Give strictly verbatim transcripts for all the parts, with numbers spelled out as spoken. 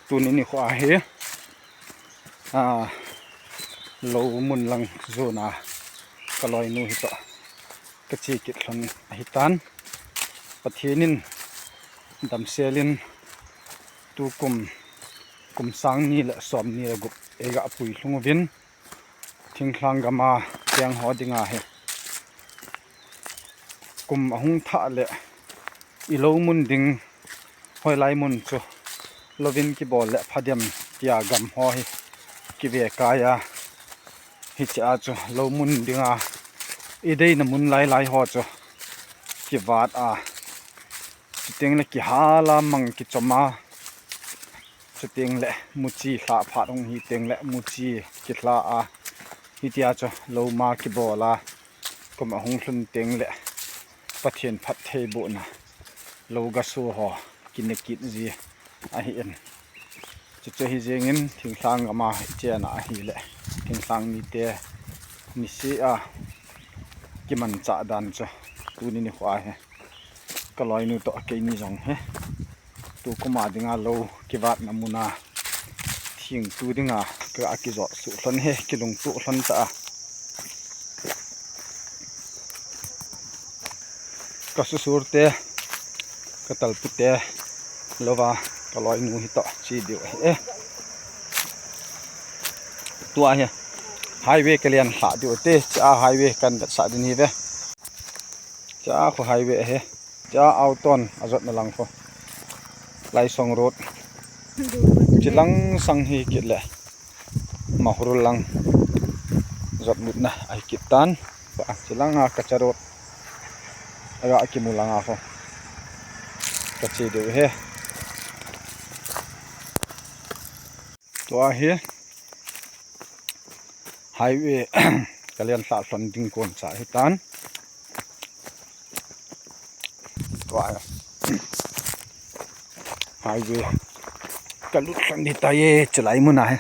Tuni nikho ahi, a, lou mun lang jona kaloinu hitoh kache kit lhon ahitan. Pathen in damsel in tukum, kum sang ni le som ni le gup eiga pui lhung uvin, thinglhang gama peng ho dinga hi kum ahung thah le ilou mun ding, hoilai mun chu louvin kibol le phadem tia gam ho hi kive kai a, hichea chu lou mun dinga ideina mun lailai ho chu kivat a, chuteng le kihal a mang kichom a, chuteng le muchi lha phat hung hiteng le muchi kilha a, hitia chu lou ma kibol a, kum ahung lhun teng le Pathen phattheibohna lou gasu ho kine kit ji ahin. Chuchu hi jengin thinglhang gama ichena ahile thinglhang nite nisea kimanchah dan chu tuni nikho ahi. Kaloinu toh keini jong hi tukum a dinga lou kivatna muna thingtu dinga ka kijot suh lhon hi, kilungtuh lhon ta a. Ka susur te, ka talpu te, louva kaloinu hitoh che diu ahi e. Tua hi highway kalen lhah diu te, chea highway kan vetsah ding hi ve. Chea khu highway ahi. Chea auto in ajotna lang khu Laisong road. Chilang sang hi kit le Mahur lang jot lutna ahi kit tan. Chilang a Kacha road aga kimu lang a khu kache diu ahi. Tua hi highway kalen lhah lhon ding kon cha ahitan. Tua hi highway kalut lhon ding taiye, chulai muna hi.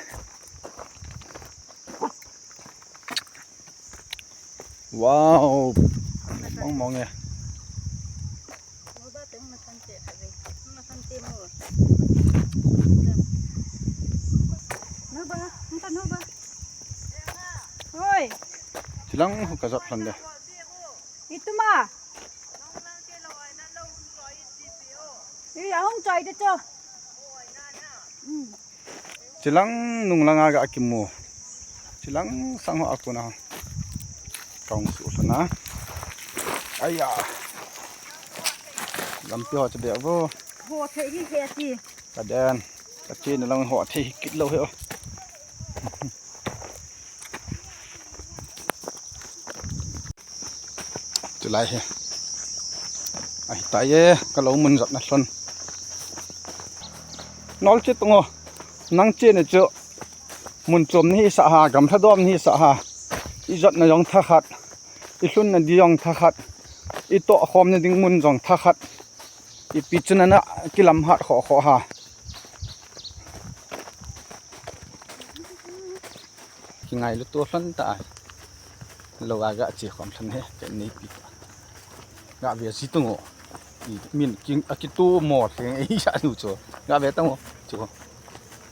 Wow, mong mong e. Hoi. Chilang khu kajot lhon de. Ituma. Ei, ahung choi de cho. Hmm. Chilang nung langa ga kimu. Chilang sang ho a kona. Kahung suh lhon a. Aiya. Lampi ho chu be vo. Ho thei hi he ti. Ka den. Ka chena lang ho thei hi kit lou hi o. Chulai hi ahi taiye, ka lou mun jotna lhon. Nolchih Tungou, nang chena chu mun chom nahi sah ha, gamlha dom nahi sah ha. I jotna jong thakhat, i lhunna di jong thakhat, i tohkhomna ding mun jong thakhat. Ipi chu nana kilam hat khoh khoh ha. Kingailu to lhon ta. Lou a ga che khom lhon he, ka neipi ta. Ga ve ji Tungou. I min king a kitu mo theng ei sa nu chu. Ga ve Tungou chu.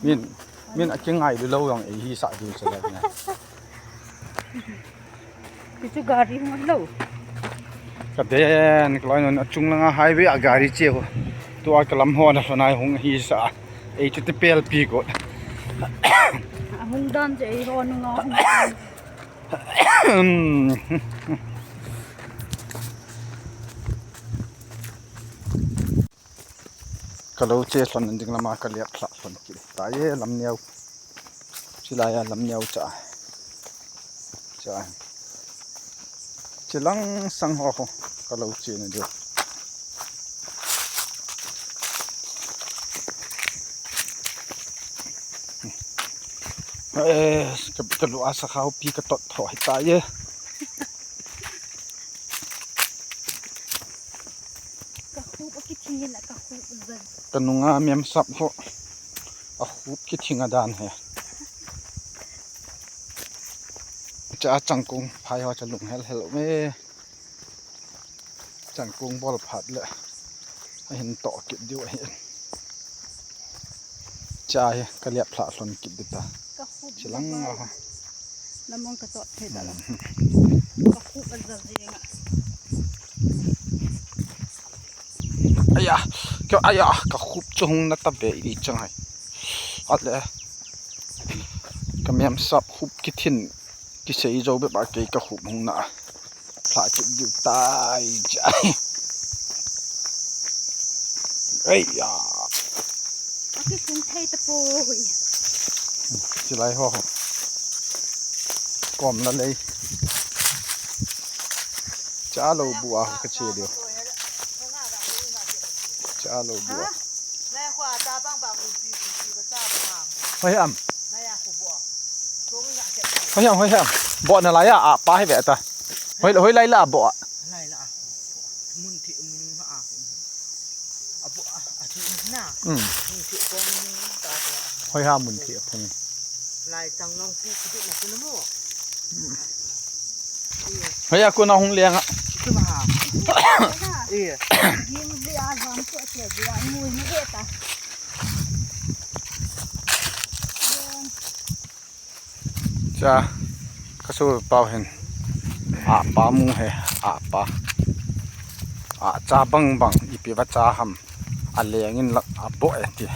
Min, min a kingailu lou jong ei hi sa diu chu la na. Ti chu gari hung lou. Ka den, ka loi non a chung langa highway a gari che ho. Tua ka lam ho na lhon ai hung hi sa. Ei chu te pel pi ko. A hung dan che ei ho nunga hung. Ka lou che lhon ding lama ka liap lhah lhon kit taiye, lam neo. Chilai a lam neo cha. Cha. Chilang sang ho ho ka lou chena diu. Eh, ka, ka lu a sakhao pi ka tot tho hi taiye. Ka khup a kithing in a ka khup zen. Ka nunga mem sap ho. A khup kithing a dan he. Cha changkung phai ho cha lung hel hel me. Changkung bol phat le. A hin toh kit diu ahi. Cha hi ka liap hlah hlon kit dita. Ka khup chilang a ha. Namong ka tot thei ta la. Ka khup a za zinga. Aya, ka aya, ka khup chu hung na ta be i chang hai. At le. Ka miam sap khup kithin kisei zo be ba kei ka khup hung na. Pha kit diu tai cha. Ei ya. Aki sum thei ta poi. Chilai ho. Kom la lei. Cha lo bu a ka che diu. Cha lo bu a. Hoi am. Hoi ham, hoi ham. Bo na lai a, a pa hi ve ta. Hoi, hoi lai la bo a. Lai la. Mun thi mun ha a. A bo a, a thi na. Hmm. Mun thi ko mun ta ko. Hoi ha mun thi a phung. Lai tang long pu ku na ku na mo. Hoi a ku na hung leng a. Ku ma ha. Iya. Gim li a zam ko che dia mu ni de ta. Cha, ka su pau hin. A pa mu he, a pa. A cha bang bang, ipi va cha ham. A leng in la, a bo e ti.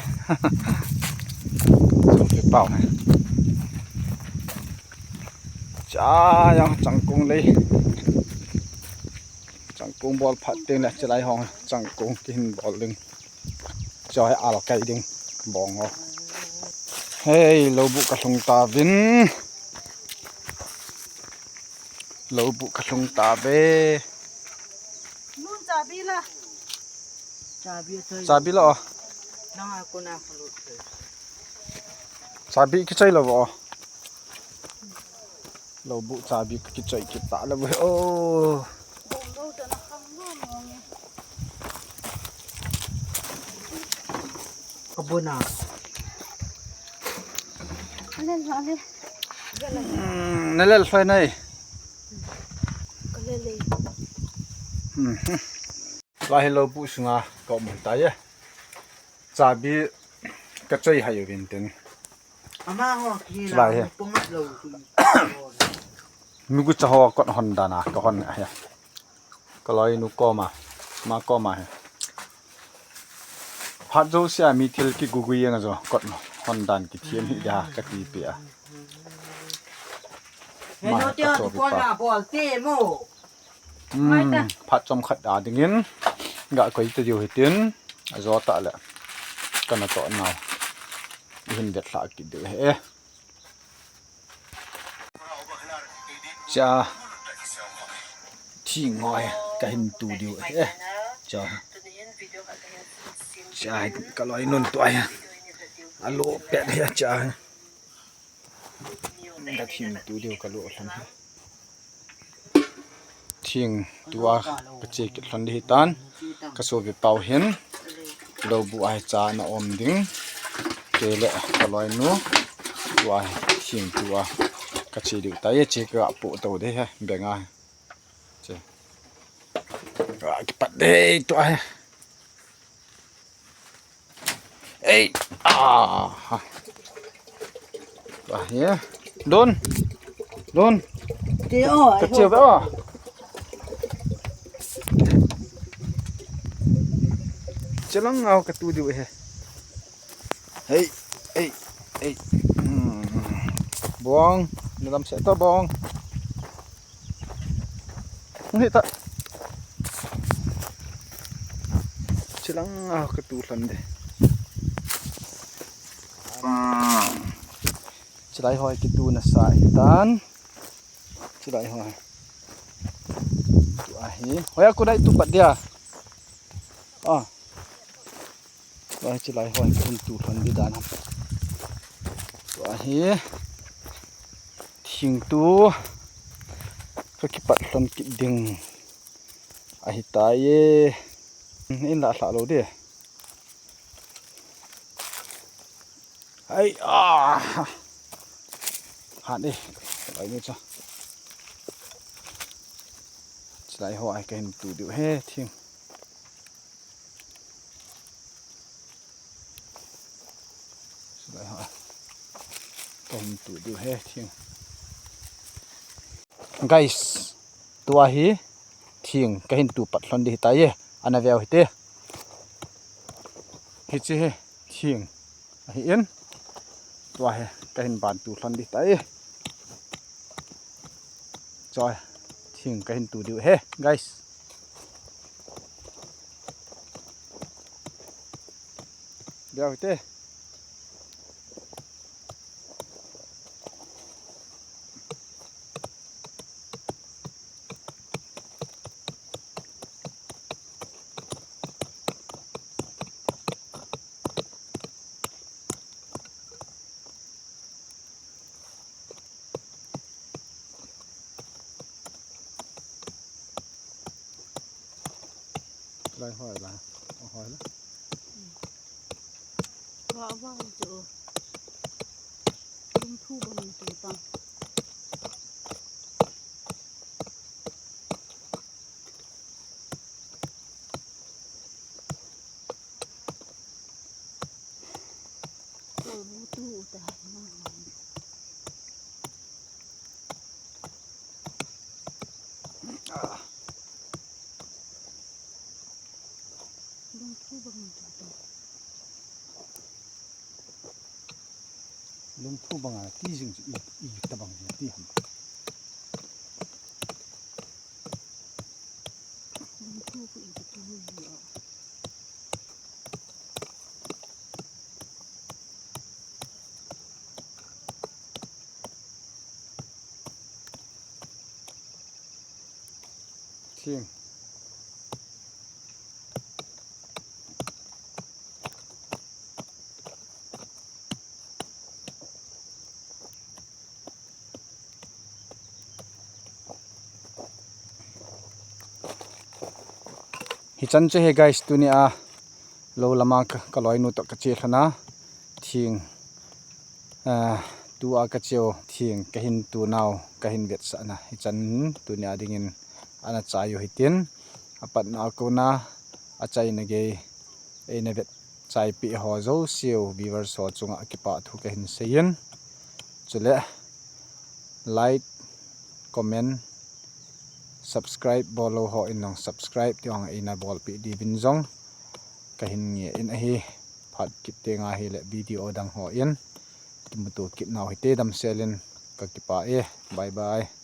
Su pi pau he. Cha yang changkung lei. Changkung bol phat ting le, chilai hong changkung kihin bol ding. Choi al kai ding bong ho. Hei, lo bu ka hlung ta vin. Lo bu ka hlung ta ve. Nun chabi la. Chabi thoi. Chabi la o. Nang a ko na ko lu thoi. Chabi ki choi lo o. Lo bu chabi ki choi ki ta lo o. Bong lo ta na khang lo mo nge. Ka bu na. Ale, ale. Hmm, na lel fai nai. Ka lel le. Hmm. Lai hi lo bu sunga ka um ta ye. Chabi ka choi hai uvin tin. Ama ho ki la. Lai hi. Pung lo. Mi gu cha ho kot hon dan a ka hon a he. Ka loi nu koma, ma koma he. Phat zo sia mi thil ki gugui yang zo kot no. Hon dan ki thiam hi dia ka ti pe a. He no te tu ko na bol te mo. Hmm, phat chom khat a dingin ga koi te diu hitin a zo ta le. Kana to nau. Hin vet hla ki diu he. Cha. Thing ngoi ka hin tu diu e. Cha. Cha ka loi nun tu ai. Alo pet he cha. Ka thing tu diu ka lo lhan. Thing tua ka che kit lhon di hitan, ka sopi pau hin, lo bu a hi cha na om ding, kei le ka loi nu, tua hi thing tua ka che diu tai, che ka pu to de he, benga. Che. Ka kipat de tua hi. Ei, ah. Ah, ya. Don. Don. Te o, ka ai che ho. Ba. Chelang au ka tu diu he. Hey, hey, hey. Hmm. Bong, na lam se to bong. Hita. Chelang a ka tu lhon de. Chilai hoi ki tu na sa hitan. Chilai hoi. Tu ahi. Hoi a ku dai tu pat dia. Ah. Tua hi chilai hoi ka hin tu lhon di dan ham. Tua hi thing tu ka kipat lhon kit ding ahi tai e. In la hla lo de. Ai a. Han e. Chilai ni cha. Chilai hoi ka hin tu diu he thing. Kahin tu diu ahi thing. Guys, tua hi thing kahin tu pat lhon ding ahitai. Ana veu hite. Hiche hi thing ahin. Tua hi kahin ban tu lhon ding ahitai. Choi, thing kahin tu diu ahi, guys. Veu hite. Lai hoi la, hoi la. Wa wa jo. Lungthu bang tu tang. Lungthu ta. Lungthu bang tu tang. Lungthu banga ti jing chu i, i tabang hi ti ham. Lungthu ko i tu hi a. Thing. Hichan chu ahi guys, tunia lou lama ka, ka loinu toh ka che lhon a thing, ah, tua ka cheu thing kahin tu nau, kahin vetsahna hichan tunia dingin ana chai u hitin, apatna a kona achaina gei eina vet chaipi ho jouseu viewers ho chunga kipah thu kahin seiyin. Chule like, comment, subscribe bol lou ho in jong subscribe ti jong eina bolpeh diuvin jong kahin ngen ahi. Phat kit tenga hile video dang ho in kimuto kit nau hite, damsel in kakipah e. Bye bye.